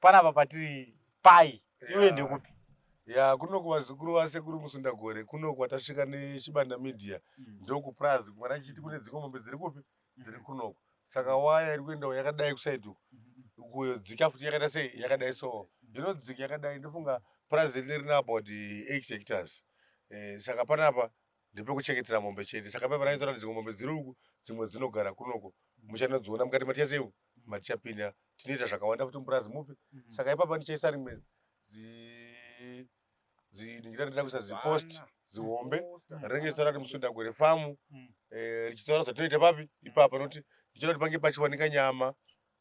Panapa patiri pai iwe ndekupi? Ya, kuno kuvazukuru vasekuru Musundagore, kuno kwatasvika neChibanda Media. Ndokupurazi mwana chiti kune dzimwe mombe dziri kupi, dziri kunoko. Saka waya iri kuendawo yakadai kusaidi uku, kuyo dzika futi yakaita sei, yakadai. So inodzika yakadai. Ndofunga purazi rine rine about 8 hectares. Saka panapa ndepekuchengetera mombe chete. Saka paipa raitora dzimwe mombe dziri uku, dzimwe dzinogara kunoko. Muchanodziona mukati maticha matichapinda. Tinoita zvakawanda futi mupurazi mupi. Saka ipapa ndichaisa rimwe zinhingira, ndida kuisa zipost zihombe rinenge richitora kuti Musundagore Farm. Richitora zvatinoita papi ipapa, nokuti ndichida kuti pange pachiwanika nyama,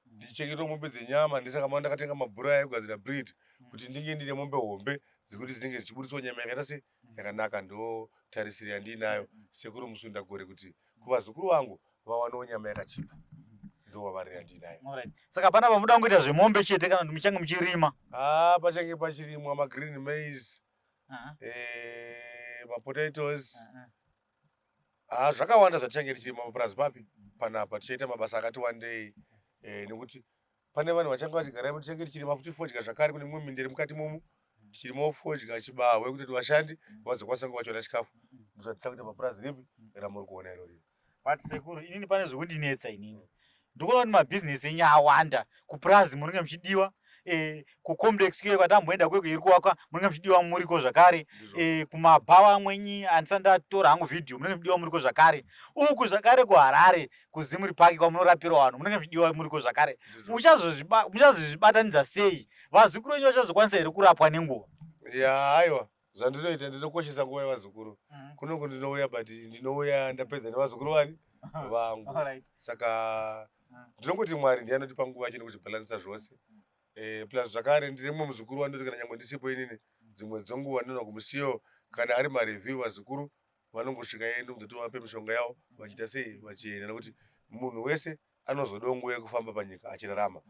ndichichengetawo mombe dzenyama. Ndisaka ma ndakatenga mabhuru aya ekugadzira breed, kuti ndinge ndine mombe hombe dzekuti dzinenge dzichiburitsawo nyama yakaita se yakanaka. Ndo tarisiro yandiinayo sekuru Musundagore, kuti kuvazukuru vangu vawanewo nyama yakachipa. Ndo vavariro yandiinayo. Alright. Saka panapa muda kungoita zvemombe chete kana kuti muchange muchirima? Ah, pachange pachirimwa magreen maize, mapotatoes. Ah, zvakawanda zvatichange tichirima mapurazi papi panapa. Tichaita mabasa akati wandei, nekuti pane vanhu vachange vachigara ipo. Tichange tichirima futi fodya zvakare. Kune mimwe minda iri mukati momu, tichirimawo fodya, chibahwe, kuti vashandi vazokwanisa kunge vachiwana chikafu. Ndozvatiri kuita papurazi ripi ramuri kuona irori. But sekuru, inini pane zvekundinetsa. Inini ndikuona kuti mabhizinesi enyu awanda. Kupurazi munenge muchidiwa, kucomplex kuye kwatamboenda kweko iri kuvakwa munenge muchidiwa muriko zvakare. Kumabhawa amwenyi handisati ndatora hangu vhidhiyo, munenge muchidiwa muriko zvakare. Uku zvakare kuHarare, kuZimuri Park kwamunorapira vanhu, munenge muchidiwa muriko zvakare. Muchazozvibatanidza sei? Vazukuru venyu vachazokwanisa here kurapwa nenguva? Ya, aiwa, zvandinoita, ndinokoshesa nguva yevazukuru. Kunoku ndinouya, but ndinouya ndapedza nevazukuru vani vangu. Saka ndinongoti Mwari ndiye anotipa nguva yacho nekuzvibhalansisa zvose. Plus zvakare ndine mumwe muzukuru wandoti kana nyangwe ndisipo inini, dzimwe dzenguva ndinoona kumusiyo kana ari mareview, vazukuru vanongosvika yendo kundoti vape mishonga yavo, vachiita sei, vachienda, nekuti munhu wese anozodawo nguva yekufamba panyika achirarama.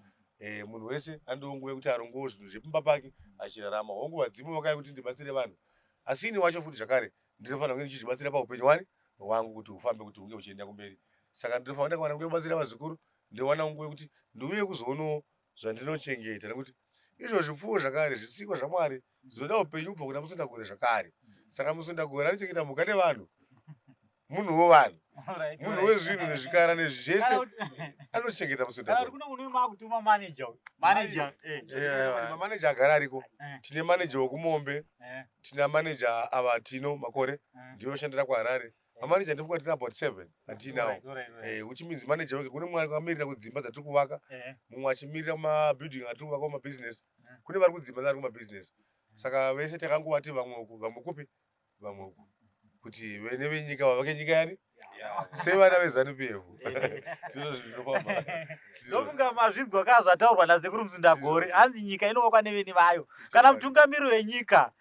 Munhu wese anodawo nguva yekuti arongewo zvinhu zvepamba pake achirarama. Hongu, vadzimu vakauya kuti ndibatsire vanhu, asi ini wacho futi zvakare ndinofanira kunge ndichizvibatsira paupenyu wani hwangu kuti hufambe, kuti hunge huchienda kumberi. Saka ndinofanira ndakawana nguva yekubatsira vazukuru, ndinowana nguva yekuti ndiuye kuzoonawo zvandinochengeta, nekuti izvo zvipfuwo zvakare zvisikwa zvaMwari zvinoda upenyu kubva kuna Musundagore zvakare. Saka Musundagore anochengeta mhuka nevanhu, munhuwo vanhu, munhu wezvinhu nezvikara nezvese anochengeta Musundagore. Kuna kune makutuma manager uyu. Manager. Mamaneja agara ariko. Tine maneja wekumombe, tina maneja ava Tino Makore, ndiye oshandira kuHarare. Mamaneja ndifunga tine about seven atinawo. Which means manager wega, kune mumwe akamirira kudzimba dzatiri kuvaka, mumwe achimirira kumabuilding atiri kuvaka kumabusiness, kune vari kudzimba nevari kumabusiness. Saka vese takangovati vamwe uku, vamwe kupi, vamwe uku, kuti vene venyika vavake nyika yani sevana veZANU PF. Ndizvo zvinofamba. Ndofunga mazvinzwa kaa zvataurwa nasekuru Musundagore. Hanzi nyika inovakwa nevene vayo. Kana mutungamiri wenyika,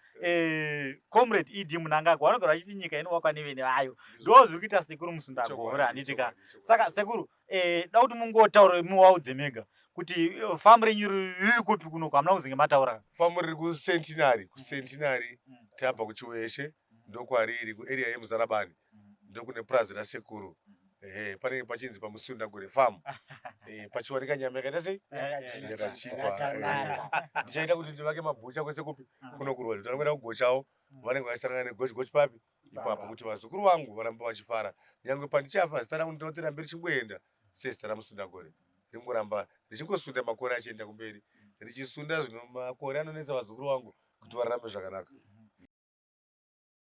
Comrade ED Mnangagwa, vanogara vachiti nyika inovakwa nevene vayo. Ndo zviri kuita sekuru Musundagore, handiti ka? Saka sekuru, da kuti mungotaura, muwaudze mega kuti famu renyu riri kupi kunoko. Hamuna kuzenge mataura. Famu riri kuCentenary, kuCentenary. Tabva kuChiweshe, ndokwariri kuarea yeMuzarabani, ndokune purazi rasekuru. Ehe, panenge pachinzi paMusundagore Farm. Pachiwanika nyama yakaita sei, yakachipa. Ndichaita kuti ndivake mabhucha kwese kupi kuno kurwadza kuti vanoenda kugochawo vanenge vachisangana negochi gochi papi ipapo, kuti vazukuru vangu varambe vachifara nyangwe pandichafa. Zita rangu ndinoti rambe richingoenda sezita raMusundagore, ringoramba richingosunda makore achienda kumberi, richisunda zvino makore anonetsa vazukuru vangu kuti vararame zvakanaka.